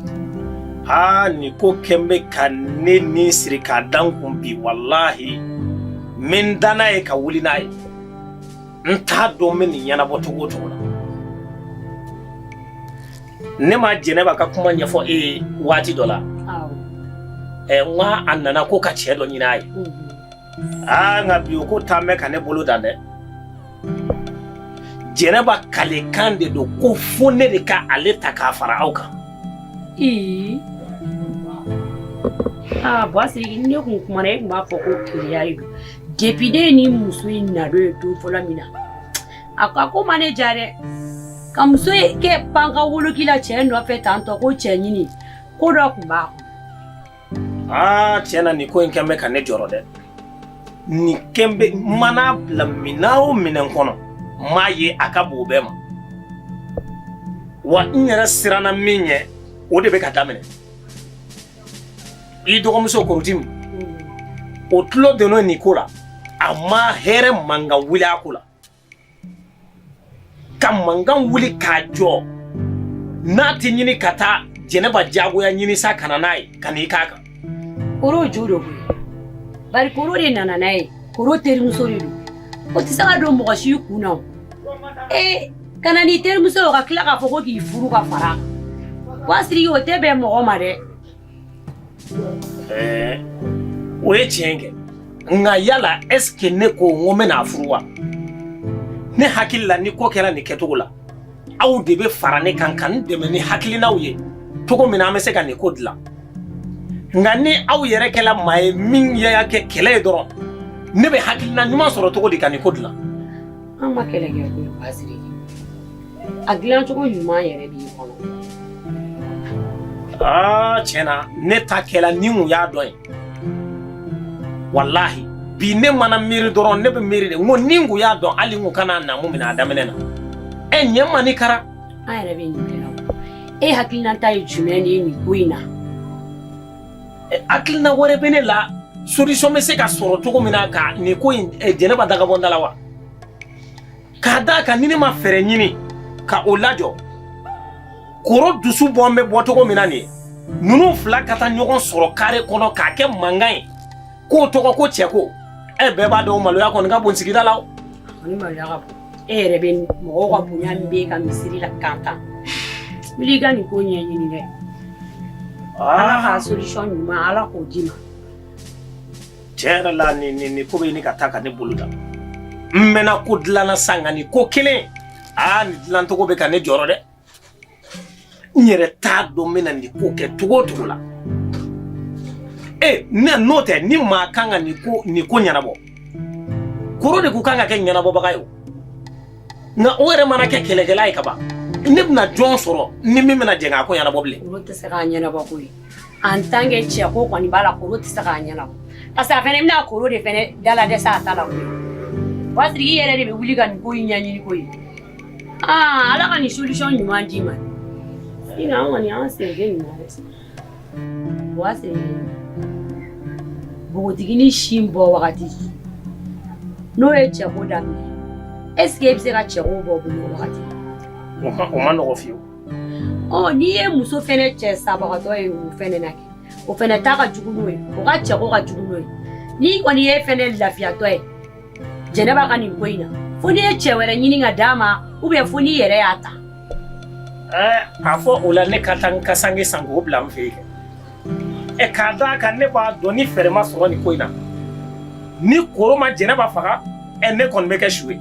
Aa, nin ko kɛn bɛ ka ne ni siri k'a da n kun bi. Walahi, n bɛ n da n'a ye ka wuli n'a ye. N t'a dɔn n bɛ nin ɲɛnabɔ cogo o cogo la. Ne ma Jɛnɛba ka kuma ɲɛfɔ e ye waati dɔ la? Ɛ, n ko a nana ko ka cɛ dɔ ɲini a ye. Aa, nka bi o ko taa bɛ ka ne bolo dan dɛ. Jɛnɛba kalekan de don ko fo ne de ka ale ta k'a fara aw kan. Ee, aa, Buwa Sidiki, ne kun kumana, e kun b'a fɔ ko keleya de don. Depuis ne ni muso in nadon ye don fɔlɔ min na, a ko ma ne ja dɛ. Ka muso kɛ pan ka woloki la cɛ nɔfɛ tantɔ ko cɛ ɲini, ko dɔ kun b'a kɔnɔ. Aa, tiɲɛ na, nin ko in kɛn bɛ ka ne jɔrɔ dɛ. Nin kɛn bɛ mana bila minɛn o minɛn kɔnɔ, n m'a ye a ka bon o bɛɛ ma wa. N yɛrɛ siranna min ɲɛ, o de bɛ ka daminɛ. I dɔgɔmuso Korotimi, o tulo donna nin ko la, a ma hɛrɛ mankan wuli a ko la, ka mankan wuli k'a jɔ n'a tɛ ɲini ka taa Jɛnɛba jagoya ɲini sa ka na n'a ye ka n'i k'a kan. Koro jo don koyi, bari Koro de nana n'a ye. Koro terimuso de don, o tɛ se ka don mɔgɔ si kun na. O ee, ka na n'i terimuso ye, o ka tila k'a fɔ ko k'i furu ka fara a kan, Buwa Sidiki, o tɛ bɛn mɔgɔ ma dɛ. Ɛɛ, o ye tiɲɛ kɛ, nka yala est ce que ne ko n ko n bɛna a furu wa? Ne hakili la, ni ko kɛra nin kɛcogo la, aw de bɛ fara ne kan ka n dɛmɛ ni hakilinaw ye cogo min na an bɛ se ka nin ko dilan. Nka ni aw yɛrɛ kɛla maa ye min y'a kɛ kɛlɛ ye dɔrɔn, ne bɛ hakilina ɲuman sɔrɔ cogo di ka nin ko dilan? An ma kɛlɛ kɛ koyi, Buwa Sidiki. A dilancogo ɲuman yɛrɛ b'i kɔnɔ. Aa, tiɲɛ na, ne ta kɛla ni mun y'a dɔn ye. Walahi, bi ne mana miiri dɔrɔn, ne bɛ miiri de, n ko ni n kun y'a dɔn, hali n kun kana naamu minɛ a daminɛ na. Ɛ, ɲɛ ma ni kara. An yɛrɛ bɛ nin bɛɛ la, e hakilinata ye jumɛn de ye nin ko in na? Hakilina wɛrɛ bɛ ne la, solution bɛ se ka sɔrɔ cogo min na ka nin ko in Jɛnɛba daga bɔ n da la wa. K'a d'a kan ni ne ma fɛɛrɛ ɲini ka o lajɔ, Koro dusu bɔn bɛ bɔ cogo min na nin ye, ninnu fila ka taa ɲɔgɔn sɔrɔ kare kɔnɔ k'a kɛ mankan ye k'o tɔgɔ ko cɛko, ɛ, bɛɛ b'a dɔn o maloya kɔni ka bon sigida la o. Ni maloya ka bon, e yɛrɛ bɛ mɔgɔw ka bonya min b'e ka misiri la kan tan, wuli i ka nin ko ɲɛɲini dɛ. Ala ka solution ɲuman, Ala k'o d'i ma. Tiɲɛ yɛrɛ la, nin ko bɛ ɲini ka taa ka ne bolo da. N mɛnna ko dilanna sa, nka nin ko kelen, aa, nin dilancogo bɛ ka ne jɔrɔ dɛ. N yɛrɛ t'a dɔn n bɛna nin ko kɛ cogo o cogo la. E ne, n'o tɛ, ni maa kan ka nin ko ɲɛnabɔ, Koro de ko kan ka kɛ ɲɛnabɔbaga ye o. Nka o yɛrɛ mana kɛ kɛlɛkɛla ye kaban, ne bɛna jɔn sɔrɔ ni min bɛna jɛn k'a ko ɲɛnabɔ bilen? Koro tɛ se k'a ɲɛnabɔ koyi. En tant que cɛ ko kɔni b'a la, Koro tɛ se k'a ɲɛnabɔ, parce que a fɛnɛ bɛna Koro de fɛnɛ dala dɛsɛ a ta la koyi. Buwa Sidiki, i yɛrɛ de bɛ wuli ka nin ko in ɲɛɲini koyi. Aa, Ala ka nin solution ɲuman d'i ma. Sinon an kɔni, an sen tɛ nin na dɛ. Buwa Sidiki, npogotiginin sin bɔ wagati n'o ye cɛko daminɛ, est ce que e bɛ se ka cɛko bɔ bolo o wagati? O ma nɔgɔ fiyewu. Ɔ, n'i ye muso fɛnɛ cɛ sabagatɔ ye, o fɛnɛ na kɛ, o fɛnɛ ta ka jugu n'o ye, o ka cɛko ka jugu n'o ye. N'i kɔni ye fɛnɛ lafiyatɔ ye Jɛnɛba ka nin ko in na, fo n'i ye cɛ wɛrɛ ɲini ka d'a ma, ou bien fo n'i yɛrɛ y'a ta. Ɛɛ, a fɔ o la, ne ka taa n ka sange san k'o bila n fɛ yen kɛ. Ɛ, k'a d'a kan ne b'a dɔn ni fɛɛrɛ ma sɔrɔ nin ko in na, ni Koro ma Jɛnɛba faga, ɛ, ne kɔni bɛ kɛ su ye.